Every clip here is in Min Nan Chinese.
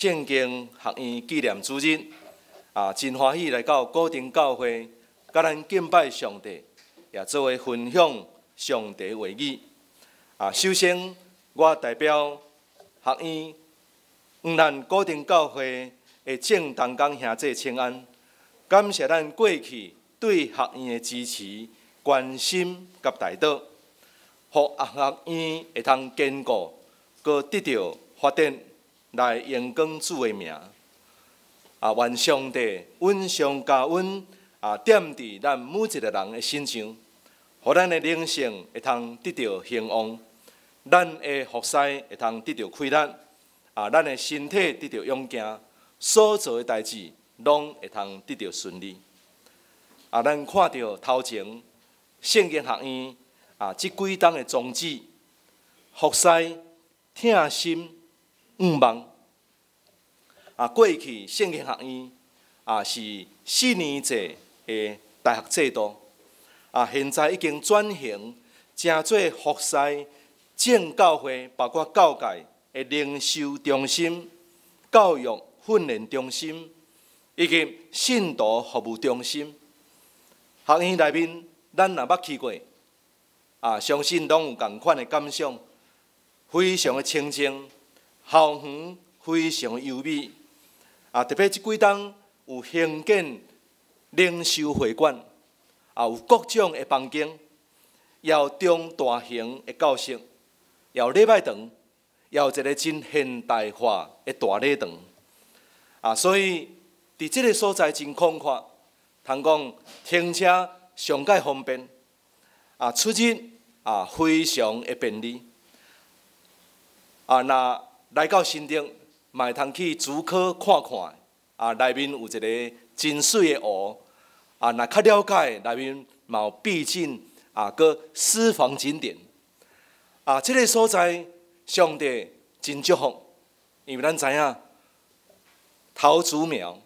聖經學院紀念主日，啊，真歡喜來到古亭教會，佮咱敬拜上帝，也做伙分享上帝話語。啊，首先我代表學院向咱古亭教會的眾同工兄弟請安，感謝咱過去對學院的支持、關心佮代禱，予學院會通堅固，閣得著發展，來榮光主的名。啊，願上帝恩上加恩啊，踮佇咱每一个人的身上，予咱的靈性會通得著興旺，咱的服侍會通得著氣力，啊，咱的身體得著勇健，所做的代誌攏會通得著順利。啊，咱看著頭前聖經學院啊，這幾冬的宗旨，服侍、疼心、向望。啊，過去聖經學院啊是4年制的大學制度，啊，現在已經轉型，成做服侍眾教會，包括教界的靈修中心、教育訓練中心，以及信徒服務中心。學院內面，咱若捌去過，啊，相信攏有仝款的感想，非常的清靜，校園非常的優美。啊，特別這幾冬有興建靈修會館，啊，有各種的房間，也有中大型的教室，也有禮拜堂，也有一個真現代化的大禮堂。啊，所以佇這个所在真廣闊，通講停車上蓋方便，啊，出入啊非常的便利。啊，若來到新竹，嘛會通去竹科看看，啊，內面有一个真媠的湖，啊，若較了解內面嘛有秘境，啊，閣私房景點，啊，這个所在上帝真祝福，因為咱知影桃竹苗，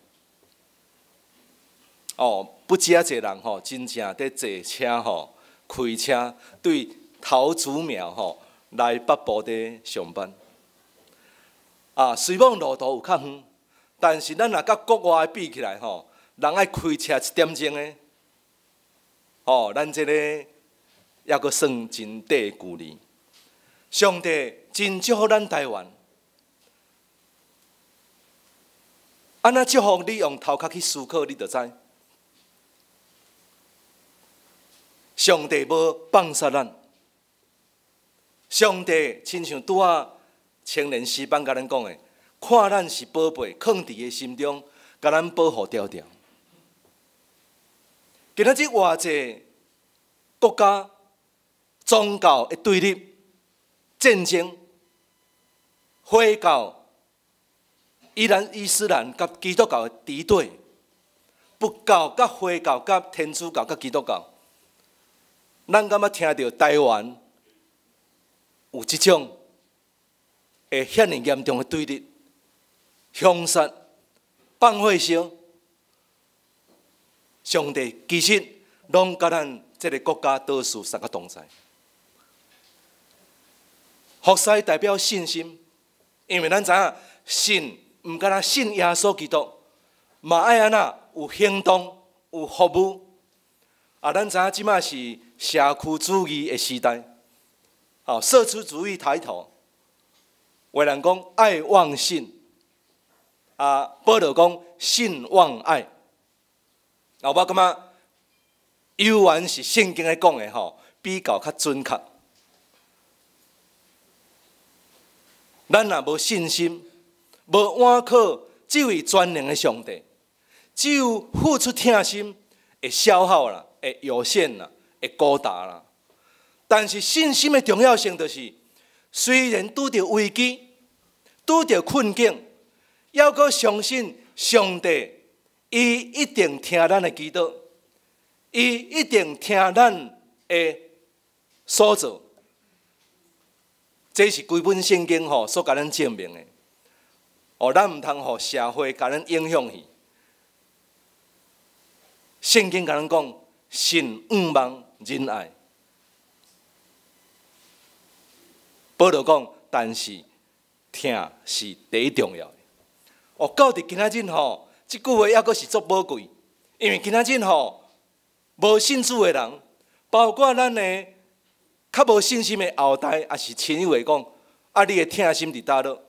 哦，不止遮濟人吼，真正佇坐車吼、開車對桃竹苗吼來北部佇上班。啊，雖罔路途有較遠，但是咱若佮國外比起來吼，人愛開車一點鐘的，吼，咱這個猶閣算真短的距離。上帝真祝福咱台灣，按怎祝福？你用頭殼去思考，你就知。上帝無放殺咱，上帝親像拄仔青年詩班共咱講的，看咱是寶貝，囥佇伊的心中，共咱保護牢牢。今仔日偌濟國家宗教的對立、戰爭、回教、伊斯蘭佮基督教的敵對，佛教佮回教佮天主教佮基督教，咱敢捌聽著台灣有這種會遐爾嚴重的對立、兇殺、放火燒？上帝其實攏佮咱這个國家導師三個同在。服侍代表信心，因為咱知影信毋干焦信耶穌基督，嘛愛按怎有行動、有服務。啊，咱知影這馬是社區主義的時代，吼，社區主義抬頭。有人講愛旺信，啊，保羅講信旺愛。啊，我感覺猶原是聖經咧講的吼，比較較準確。咱若無信心，無倚靠這位全能的上帝，只有付出疼心，會消耗啦，會有限啦，會孤單啦。但是信心的重要性就是，雖然拄著危機、拄著困境，猶閣相信上帝，伊一定聽咱的祈禱，伊一定聽咱的所做。這是規本聖經吼所共咱證明的。哦，咱毋通予社會共咱影響去。聖經共咱講，信、向望、忍愛。保羅講，但是疼是第一重要的。哦，到佇今仔日吼，這句話猶閣是足寶貴，因為今仔日吼，無信主的人，包括咱的較無信心的後代，抑是親友會講：啊，你的疼心佇佗落？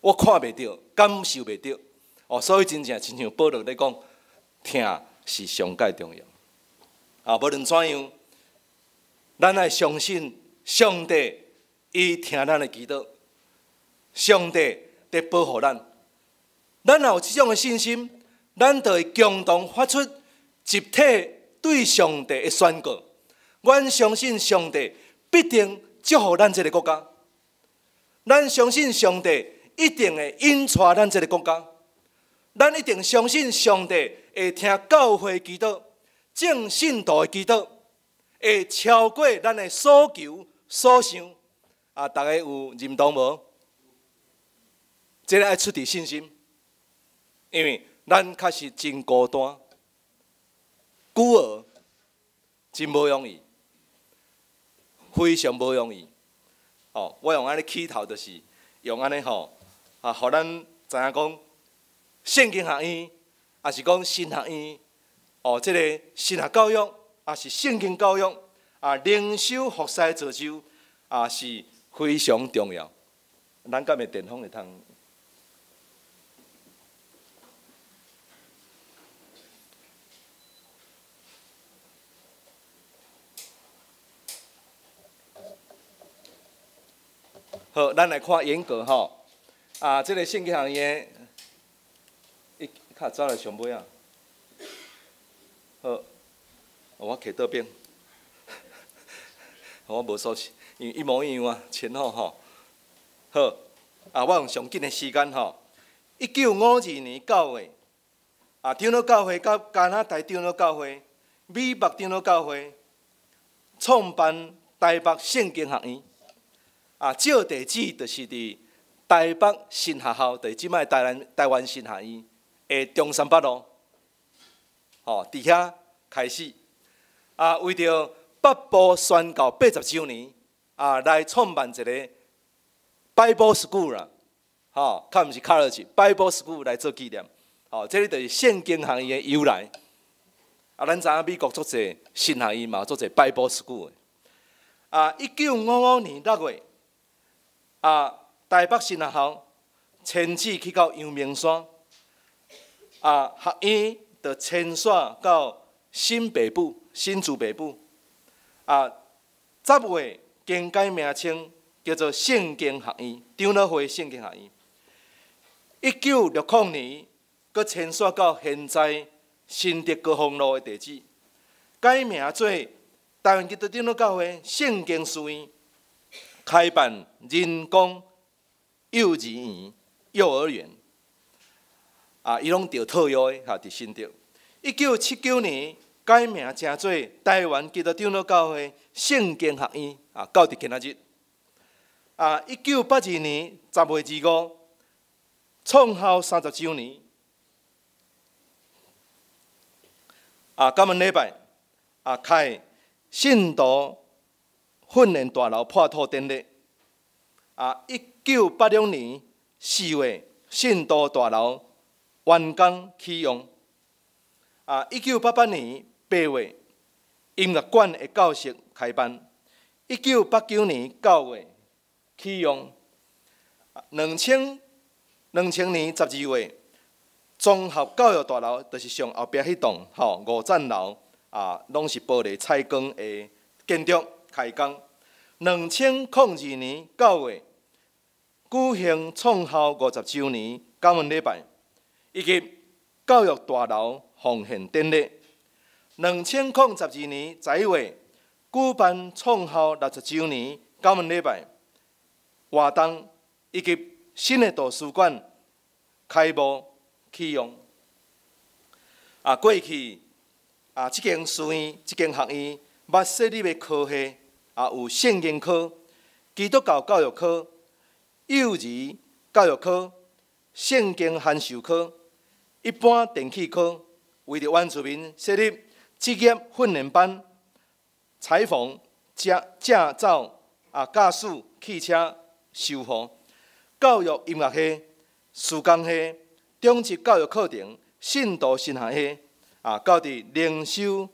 我看袂著，感受袂著。哦，所以真正親像保羅咧講，疼是上蓋重要。啊，無論怎樣，咱愛相信上帝，伊聽咱的祈禱，上帝佇保護咱。咱若有這種的信心，咱就會共同發出集體對上帝的宣告。阮相信上帝必定祝福咱這个國家，咱相信上帝一定會引帶咱這个國家，咱一定相信上帝會聽教會祈禱、眾信徒的祈禱，會超過咱的所求所想。啊，逐家有認同無？這个愛出佇信心，因為咱確實真孤單，孤兒真無容易，非常無容易。哦，我用按呢起頭，就是用按呢吼，啊，予咱知影講聖經學院，抑是講神學院，哦，這个神學教育，抑是聖經教育，啊，靈修服侍造就，啊，是非常重要。咱敢會電風會通？好，咱來看嚴格吼，啊，這个聖經學院，伊較早來上尾啊。好，我揢倒邊，我無所謂，因為一模一樣啊，前後吼。好，啊，我用上緊的時間吼。1952年9月，啊，長老教會佮加拿大長老教會、美北長老教會創辦台北聖經學院。啊，借地址就是佇台北神學校，就是這擺台南台灣神學院的中山北路，吼，佇遐開始。啊，為著北部宣教80週年，啊，來創辦一个 Bible School 啦，吼，較毋是 College，Bible School 來做紀念。吼，這个就是聖經學院的由來。啊，咱知影美國足濟神學院嘛，足濟 Bible School 的。啊，1955年6月。啊，台北神學校遷址去到陽明山，啊，學院就遷徙到新北部、新竹北部。啊，10月更改名稱，叫做聖經學院，長老會聖經學院。1960年，閣遷徙到現在新竹高峰路的地址，改名做台灣基督長老教會聖經書院。開辦人工幼稚園、幼兒園，啊，伊攏著特約的，哈，佇新竹。1979年改名成做台灣基督長老教會聖經學院，啊，到佇今仔日。啊，1982年10月25，創校30週年。啊，感恩禮拜，啊，開信徒訓練大樓破土典禮。啊，1986年4月，信徒大樓完工啟用。啊，1988年8月，音樂館的教室開辦。1989年9月啟用。2000年12月，綜合教育大樓就是上後壁彼棟吼五層樓啊，攏是玻璃採光的建築開工。2002年9月，舉行創校50週年感恩禮拜，以及教育大樓奉獻典禮。2012年11月，舉辦創校60週年感恩禮拜活動，以及新的圖書館開幕啟用。啊，過去啊，這間書院、這間學院捌設立的科系啊，有聖經科、基督教教育科、幼兒教育科、聖經函授科、一般電氣科，為著原住民設立職業訓練班、裁縫、駕照啊、駕駛汽車修護、教育音樂系、事工系、中职教育课程、信徒神学系，到伫灵修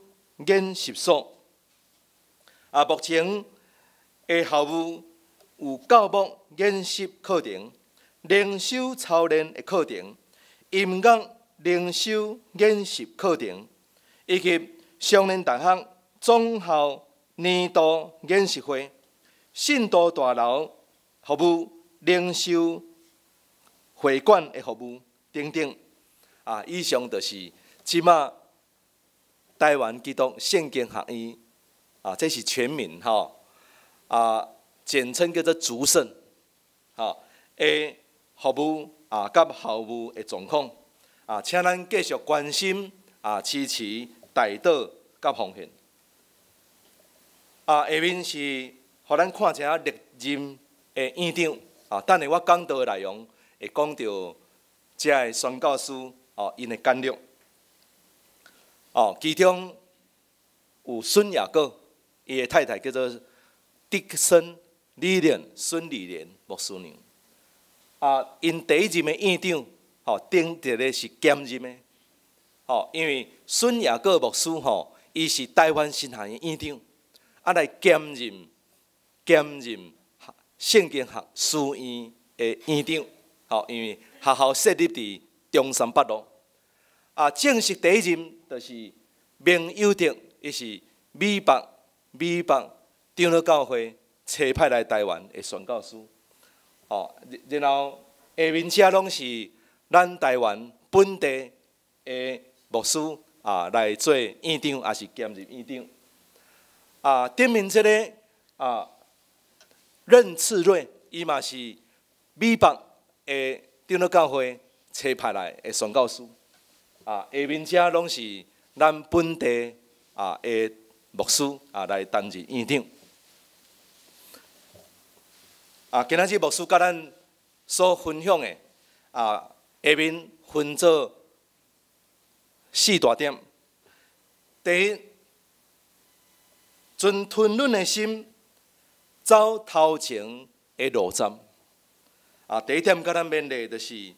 研习所。目前的校务有教牧研习课程、灵修操练的课程、音乐灵修研习课程，以及双联大学总校年度研习会、信徒大楼服务、灵修会馆的服务等等。以上就是这马台湾基督圣经学院，这是全名吼，简称叫做竹圣，吼的服务佮校务的状况，请咱继续关心支持、代祷佮奉献。下面是予咱看一下历任的院长，等下我讲道的内容會講著遮个宣教師𪜶的簡略。其中有孫雅各，伊的太太叫做迪森·李蓮孫李蓮牧師娘。𪜶第一任的院長，頂一个是兼任的，因為孫雅各牧師伊是台灣神學院院長，來兼任聖經學書院的院長，因為學校設立佇中山北路。正式第一任就是明友德，伊是美北長老教會差派來台灣的宣教師。然後下面這攏是咱台灣本地的牧師來做院長，抑是兼任院長。頂面這个任賜瑞，伊嘛是美北的長老教會差派來的宣教師。下面這攏是咱本地的牧師來擔任院長。今仔日牧師佮咱所分享的下面分做四大點。第一，存吞忍的心，走頭前的路站。第一點佮咱勉勵就是，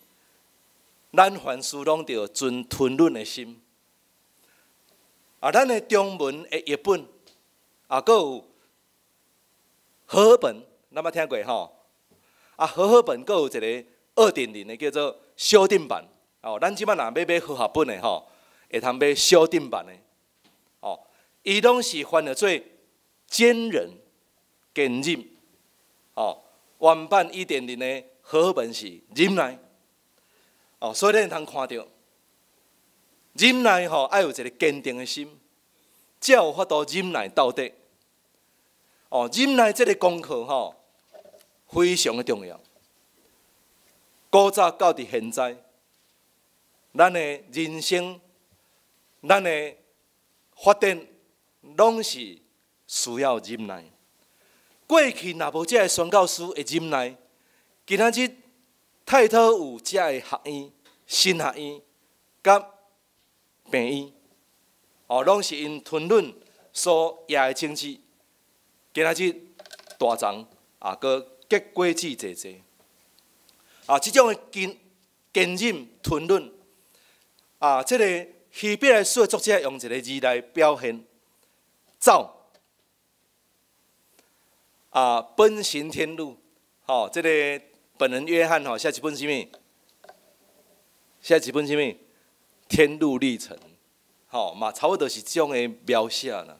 咱凡事攏著存吞忍的心。咱的中文的譯本，閣有和合本，咱捌聽過吼？和合本閣有一個2.0的叫做修訂版。咱這擺若欲買和合本的吼，會通買修訂版的。伊攏是翻譯做堅忍、堅忍。原版1.0的和合本是忍耐。所以咱會通看著忍耐吼，愛有一个堅定的心，才有法度忍耐到底。忍耐這个功課吼，非常的重要。古早到佇現在，咱的人生、咱的發展，攏是需要忍耐。過去若無這个宣教師的忍耐，今仔日太土有遮个學院、神學院、佮病院，攏是𪜶吞忍所掖的種子。今仔日大欉閣結果子濟濟。這種的堅忍吞忍，這个希伯來書的作者用一个字來表現，走。奔行天路，這个本仁約翰吼寫一本啥物？寫一本啥物？天路歷程，嘛差不多是這種的描寫啦。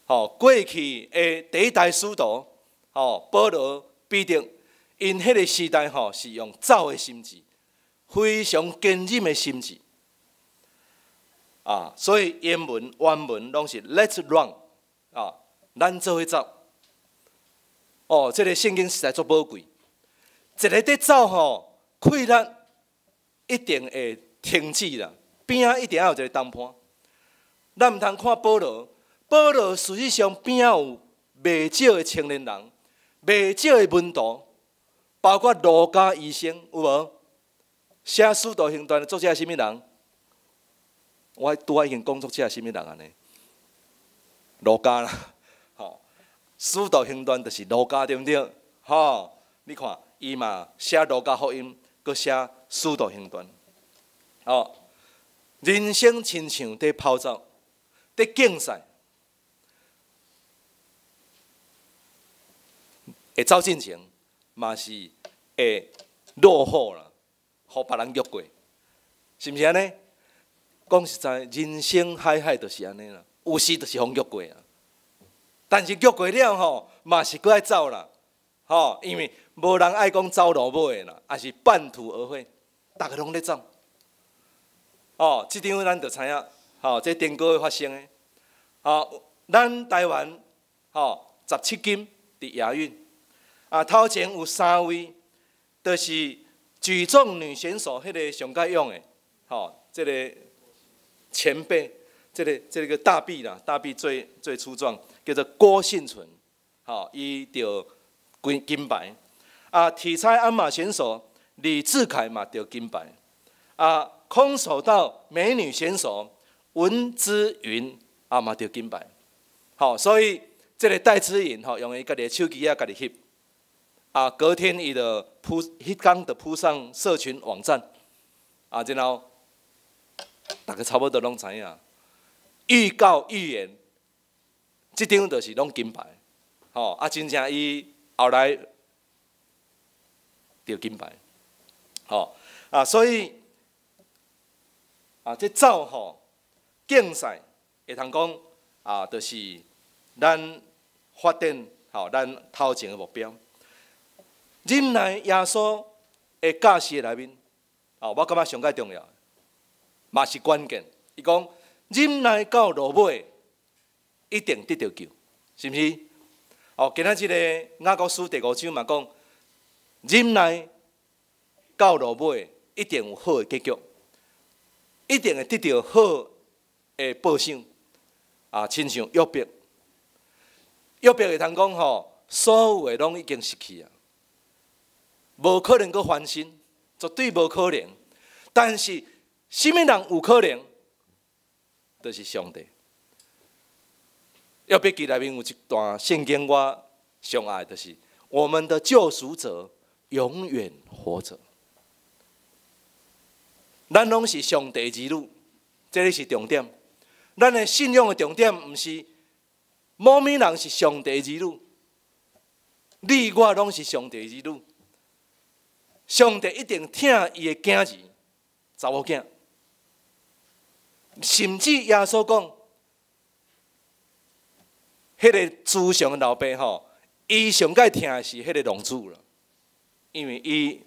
過去的第一代使徒，保羅、彼得，𪜶彼个時代是用走的心志，非常堅忍的心志。所以英文原文攏是 Let's run，咱做伙走。這个聖經實在足寶貴。一个佇走吼，氣力一定會停止啦，邊仔一定愛有一个同伴。咱毋通看保羅，保羅事實上邊仔有袂少的青年人，袂少的門徒，包括路加醫生，有無？寫《使徒行傳》的作者是啥物人？我拄仔已經講作者是啥物人按呢？路加啦，吼，《使徒行傳》就是路加對毋對？吼，你看，伊嘛寫路加福音，閣寫《使徒行傳》。哦，人生親像佇跑走，佇競賽，會走進前，嘛是會落後啦，予別人越過，是毋是按呢？講實在，人生海海就是按呢啦，有時就是予人越過啊。但是越過了吼，嘛是閣愛走啦，吼，因為無人愛講走落尾的啦，抑是半途而廢，逐个攏咧走。哦，這張咱就知影，吼，這頂個月發生的，吼，咱台灣，吼，17金佇亞運，啊，頭前有三位，就是舉重女選手，彼个上蓋勇的，吼，這個前輩，這個大臂啦，大臂最最粗壯，叫做郭婞淳，吼，伊著金牌，啊，體操鞍馬選手李智凱嘛著金牌，啊，空手道美女選手文姿雲啊嘛著金牌，吼，所以這个戴資穎吼用伊家己的手機仔家己翕，啊，隔天伊就鋪，彼工就鋪上社群網站，啊，然後逐个差不多攏知影，預告預言，這張就是攏金牌，吼，啊，真正伊後來著金牌，吼，啊，所以。啊，這走吼競賽會通講啊，就是咱發展吼，咱頭前的目標。忍耐耶穌的教示內面，哦，我感覺上蓋重要，嘛是關鍵。伊講忍耐到落尾，一定得著救，是毋是？哦，今仔這个雅各書第五章嘛講，忍耐到落尾，一定有好的結局。一定會得著好的報賞，啊，親像約伯，約伯會通講吼，所有的攏已經失去啊，無可能閣翻身，絕對無可能。但是，啥物人有可能？就是上帝。約伯記內面有一段聖經，我上愛，就是我們的救贖者永遠活著。咱攏是上帝兒女，這个是重點。咱的信仰的重點，毋是某物人是上帝兒女，你我攏是上帝兒女。上帝一定疼伊的囝兒、查某囝，甚至耶穌講，彼个慈祥的老爸吼，伊上蓋疼的是彼个浪子啦，因為伊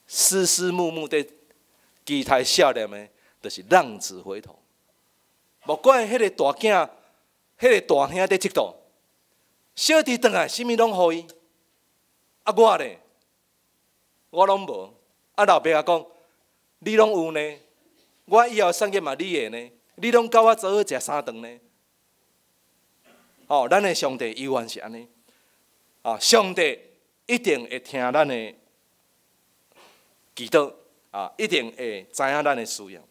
思思慕慕佇期待少年的，就是浪子回頭。莫怪彼个大囝、彼个大兄佇這度，小弟轉來，啥物攏予伊。啊，我咧，我攏無。啊，老爸仔講，你攏有呢，我以後產業嘛你的呢，你攏佮我做伙食三頓呢。哦，咱的上帝猶原是按呢。啊，上帝一定會聽咱的祈禱。啊，一定會知影咱的需要。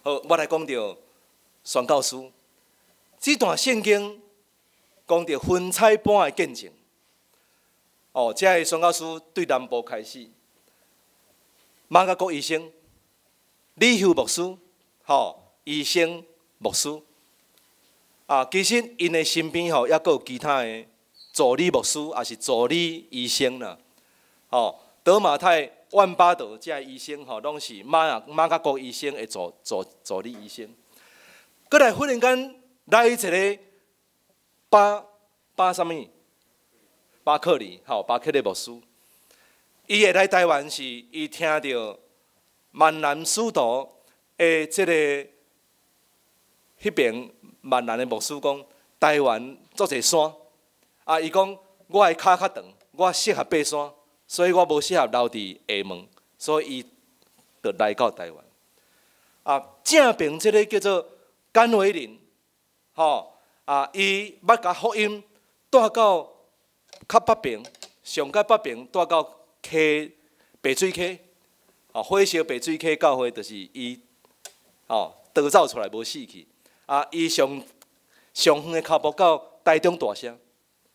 好，我來講著宣教書，這段聖經講著分彩班的見證。哦，這个宣教師對南部開始，馬雅各醫生、李秀牧師，吼，醫生牧師。啊，其實𪜶的身邊吼，猶閣有其他的助理牧師，抑是助理醫生啦。吼，德馬泰、萬巴德這醫生吼，攏是馬雅各醫生的助理醫生。閣來忽然間來一个巴啥物？巴克利吼，巴克利牧師。伊會來台灣是，伊聽著閩南使徒的這个彼爿閩南的牧師講，台灣足濟山，啊，伊講我的跤較長，我適合爬山，所以我無適合留佇廈門，所以伊就來到台灣。啊，正爿這个叫做甘維林，吼，啊，伊捌共福音帶到較北爿，上較北爿帶到溪白水溪，哦，火燒白水溪教會就是伊，哦，逃走出來無死去。啊，伊上上遠的跤步到台中大社，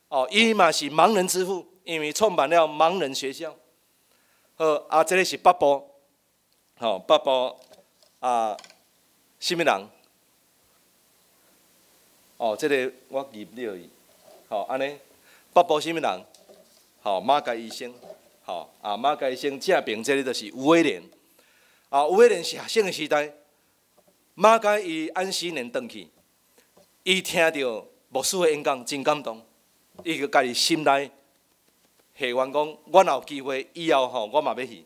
哦，伊嘛是盲人之父，因為創辦了盲人學校。好，啊，這个是北部，吼，北部啊，啥物人？哦，這个我入了去，吼，按呢，北部啥物人？吼，馬偕醫生，吼，啊，馬偕醫生正爿這个就是吳威廉，啊，吳威廉是學生的時代，馬偕伊按時年轉去，伊聽著牧師的演講，真感動，伊就家己心內下願講，我若有機會以後吼，我嘛欲去。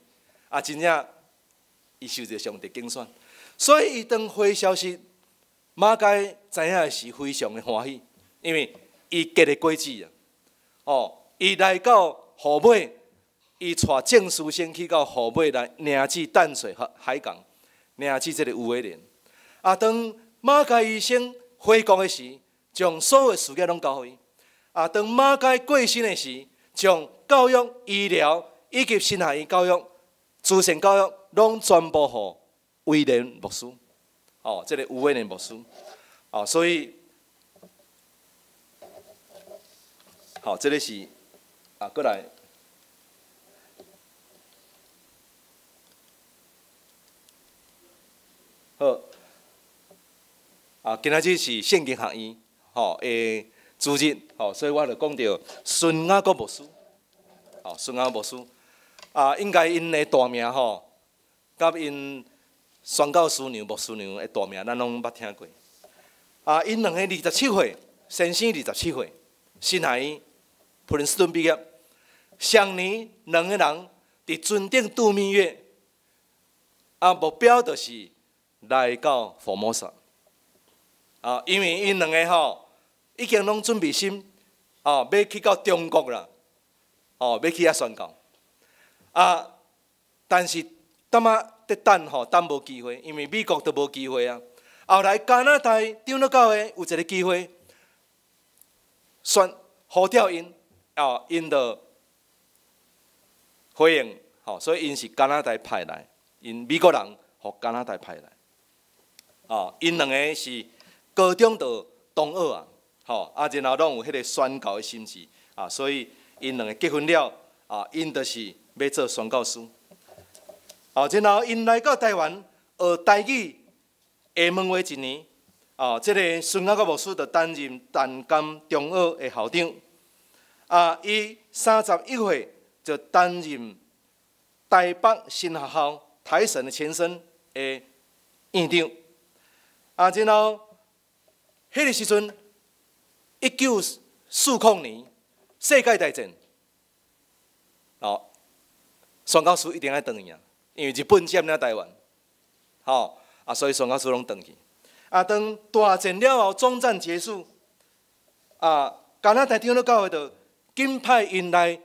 啊，真正伊受著上帝揀選，所以伊當回消息，馬偕知影是非常的歡喜，因為伊結的果子啊，哦，伊來到湖尾，伊帶鄭書生去到湖尾來領治淡水海港，領治這个吳威廉。啊，當馬偕醫生回國的時，將所有事業攏交予伊。啊，當馬偕過身的時，將教育、醫療以及神學院教育、慈善教育，攏全部予威廉牧師。哦，這个吳威廉牧師。哦，所以，好，這个是啊，過來。好，啊，今仔日是聖經學院吼的主日，吼，所以我就講著孫雅各牧師，吼，孫雅各牧師，啊，應該𪜶的大名吼，佮𪜶宣教師娘、牧師娘的大名，咱攏捌聽過。啊，𪜶兩个27歲，先生27歲，神學院普林斯頓畢業。上年兩个人佇船頂度蜜月，啊，目標就是來到福摩薩。啊，因為𪜶兩个吼已經攏準備心，哦，欲去到中國啦，哦，欲去遐宣教。啊，但是淡仔佇等吼，等無機會，因為美國都無機會啊。後來加拿大長老教會有一個機會，選呼召𪜶，哦，𪜶就回應，吼，所以𪜶是加拿大派來，𪜶美國人予加拿大派來。哦，𪜶兩个是高中就同學啊，吼，啊，然後攏有彼个宣教的心志，啊，所以𪜶兩个結婚了，啊，𪜶就是欲做宣教師。哦，然後𪜶來到台灣學台語、廈門話一年，哦，這个孫雅各牧師就擔任淡江中學的校長。啊，伊31歲就擔任台北新學校台神的前身的院長。啊，然後，彼个時陣，1940年世界大戰，哦，宣教師一定愛轉去啊，因為日本佔領台灣，吼，啊，所以宣教師攏轉去。啊，當大戰了後，總戰結束，啊，加拿大長老教會就緊派𪜶來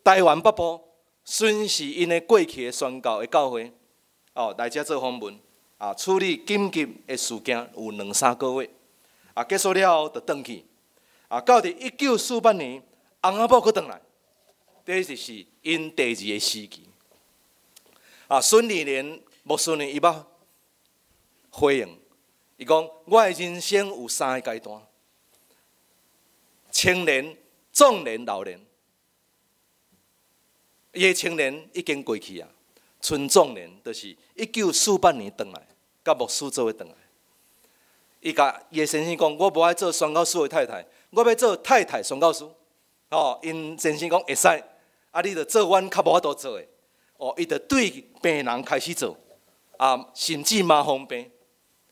台灣北部，巡視𪜶的過去的宣教的教會，哦，來遮做訪問，啊，處理緊急的事件有兩三個月，啊，結束了後就轉去，啊，到佇1948年，翁仔某閣轉來，這就是𪜶第二个時期。啊，孫理蓮牧師呢，伊捌回應，伊講：我的人生有三个階段，青年、壯年、老年。伊的青年已經過去啊，賰壯年就是1948年轉來，佮牧師做伙轉來。伊共伊的先生講：我無愛做宣教師的太太，我欲做太太宣教師。哦，𪜶先生講會使，啊，你著做阮較無法度做的。哦，伊就對病人開始做，啊，甚至麻風病，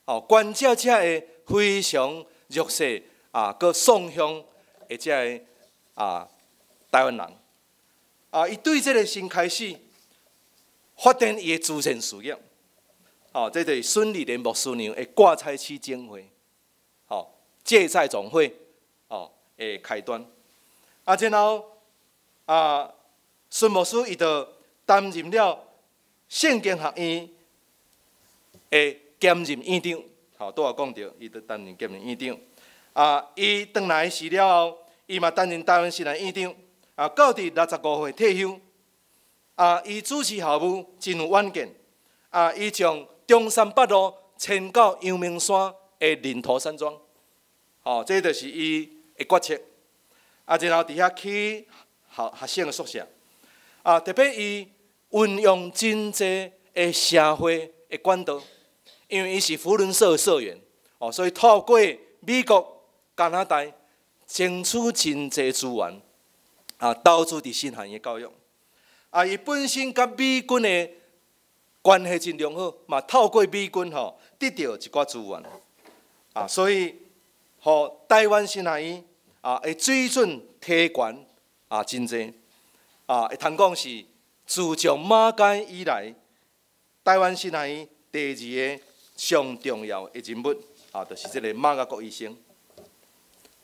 哦，關照這个非常弱勢啊，閣喪鄉的這个啊台灣人，啊，伊對這个先開始發展伊的慈善事業，哦，這就是孫理蓮牧師娘的掛彩市總會，哦，借債總會，哦的開端，啊，然後啊，孫牧師伊就擔任了聖經學院的兼任院長，吼，拄仔講著，伊就擔任兼任院長。啊，伊轉來時了後，伊嘛擔任台灣神學院院長。啊，到佇65歲退休。啊，伊主持校務真有遠見。啊，伊將中山北路遷到陽明山的靈頭山莊。吼，這就是伊的決策。啊，然後佇遐起學學生的宿舍。啊，特別伊運用真濟的社會的管道，因為伊是扶輪社的社員，哦，所以透過美國、加拿大爭取真濟資源，啊，投資佇神學院的教育。啊，伊本身佮美軍的關係真良好，嘛透過美軍吼得著一寡資源，啊，所以予台灣神學院啊的水準提懸啊真濟，啊，會通講是自從馬偕以來，台灣神學院第二个上重要的人物啊，就是這個馬雅各醫生。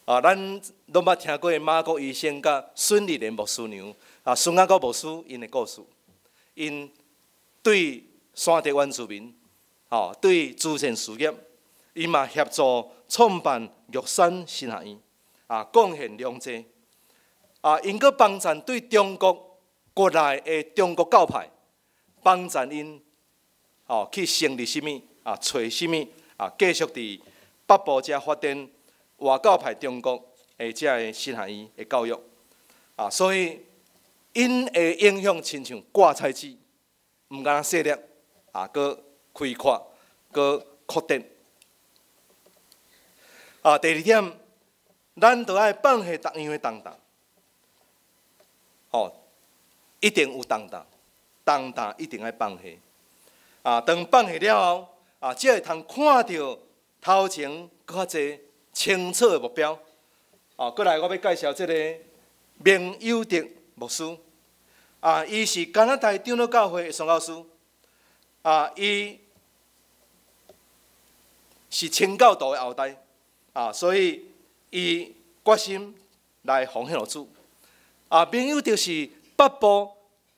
啊，咱攏捌聽過馬雅各醫生佮孫理蓮牧師娘啊，孫雅各牧師𪜶的故事，𪜶對山地原住民，吼，對慈善事業，伊嘛協助創辦玉山神學院，啊，貢獻良濟。啊，𪜶閣幫贊對中國國內的中國教派，幫贊𪜶，吼，去成立啥物啊，揣啥物啊，繼續佇北部遮發展外教派中國的遮个神學院的教育。啊，所以𪜶的影響親像掛彩紙，毋干焦細粒，啊，閣開闊，閣擴展。啊，第二點，咱著愛放下逐樣的重擔，吼，一定有重擔，重擔一定愛放下。啊，當放下了後，啊，才會通看著頭前閣較濟清楚的目標。啊，過來我欲介紹這個明友德牧師。啊，伊是加拿大長老教會的宣教師。啊，伊是清教徒的後代。啊，所以伊決心來奉獻予主。啊，明友德是北部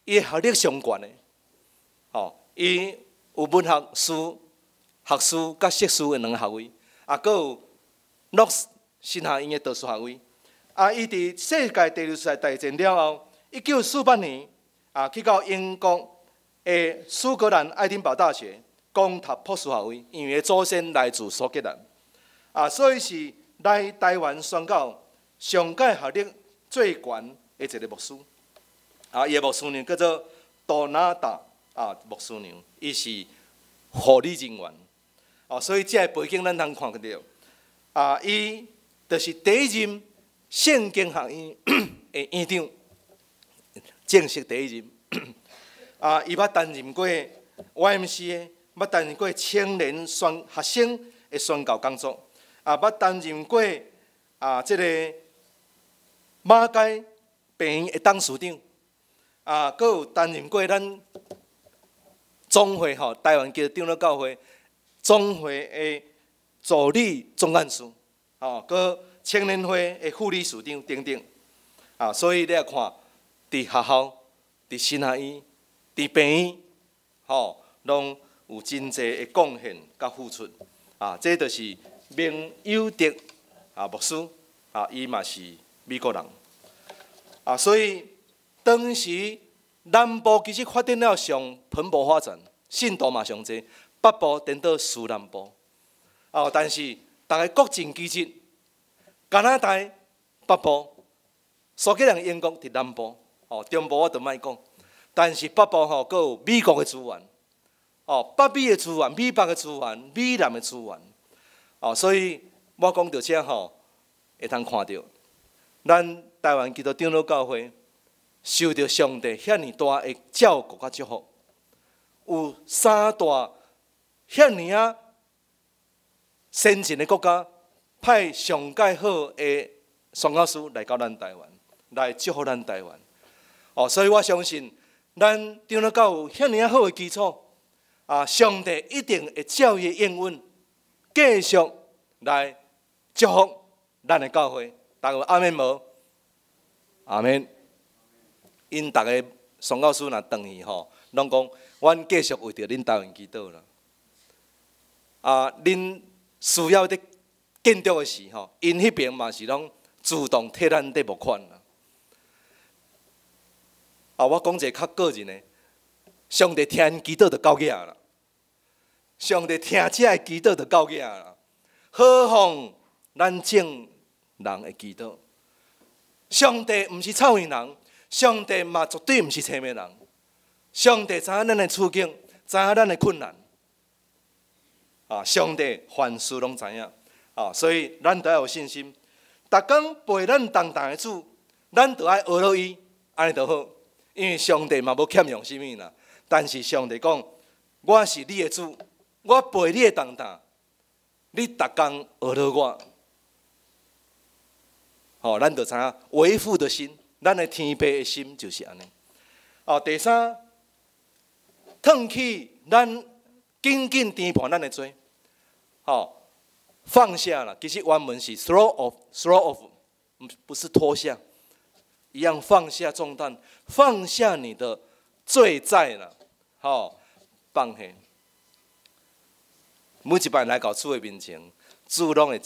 伊的學歷上懸的。吼，伊有文學士、學士佮碩士的兩個學位，啊，閣有諾斯神學院的碩士學位。啊，伊佇世界第二次大戰了後，1948年啊，去到英國的蘇格蘭愛丁堡大學攻讀博士學位，因為伊祖先來自蘇格蘭。啊，所以是來台灣宣教上蓋學歷最懸的一個牧師。啊，伊的牧師娘叫做多納達啊牧師娘，伊是護理人員。啊，所以這个背景咱通看著，啊，伊就是第一任聖經學院的院長，正式第一任。啊，伊捌擔任過 YMCA，捌擔任過青年宣學生的宣教工作，啊，捌擔任過啊，這個馬偕病院的董事長，啊，閣有擔任過咱總會吼，台灣基督長老教會總會的助理總幹事，吼，閣青年會的副理事長等等。啊，所以你來看，佇學校、佇神學院、佇病院，吼，攏有真濟的貢獻佮付出。啊，這就是明友德啊牧師，啊，伊嘛是美國人。啊，所以當時南部其實發展了上蓬勃發展，信徒嘛上濟，北部顛倒輸南部。哦，但是逐家各盡其職，加拿大北部、蘇格蘭、英國佇南部，哦，中部我就莫講。但是北部吼，閣有美國的資源，哦，北美的資源、美北的資源、美南的資源，哦，所以我講到這吼，會通看著，咱台灣基督長老教會受著上帝遐爾大的照顧佮祝福，有三大遐爾仔先進的國家派上蓋好的宣教師來到咱台灣，來祝福咱台灣。哦，所以我相信咱長老教有遐爾好的基礎，啊，上帝一定會照伊的應允，繼續來祝福咱的教會。逐家阿們無？阿們。𪜶逐个宣教師若轉去吼，攏講，阮繼續為著恁台灣祈禱啦。啊，恁需要佇建築的時吼，𪜶彼邊嘛是攏主動替咱佇募款啦。啊，我講一个較個人的，上帝聽𪜶祈禱就夠額啦。上帝聽這个祈禱就夠額啦。何況咱眾人的祈禱，上帝毋是臭耳人，上帝嘛絕對毋是谄媚人。上帝知影咱的處境，知影咱的困難。啊，上帝凡事攏知影。啊，所以咱都要有信心。逐工背咱重擔的主，咱就愛學落伊，按呢就好。因為上帝嘛無欠用啥物啦。但是上帝講，我是你的主，我背你的重擔，你逐工學落我。吼，咱就知影為父的心，咱的天父的心就是按呢。哦，第三，褪去咱緊緊纏盤咱的罪，吼，放下啦。其實原文是 throw off，throw off，不是脫下，一樣放下重擔，放下你的罪債啦，吼，放下。每一擺來到主的面前，主攏會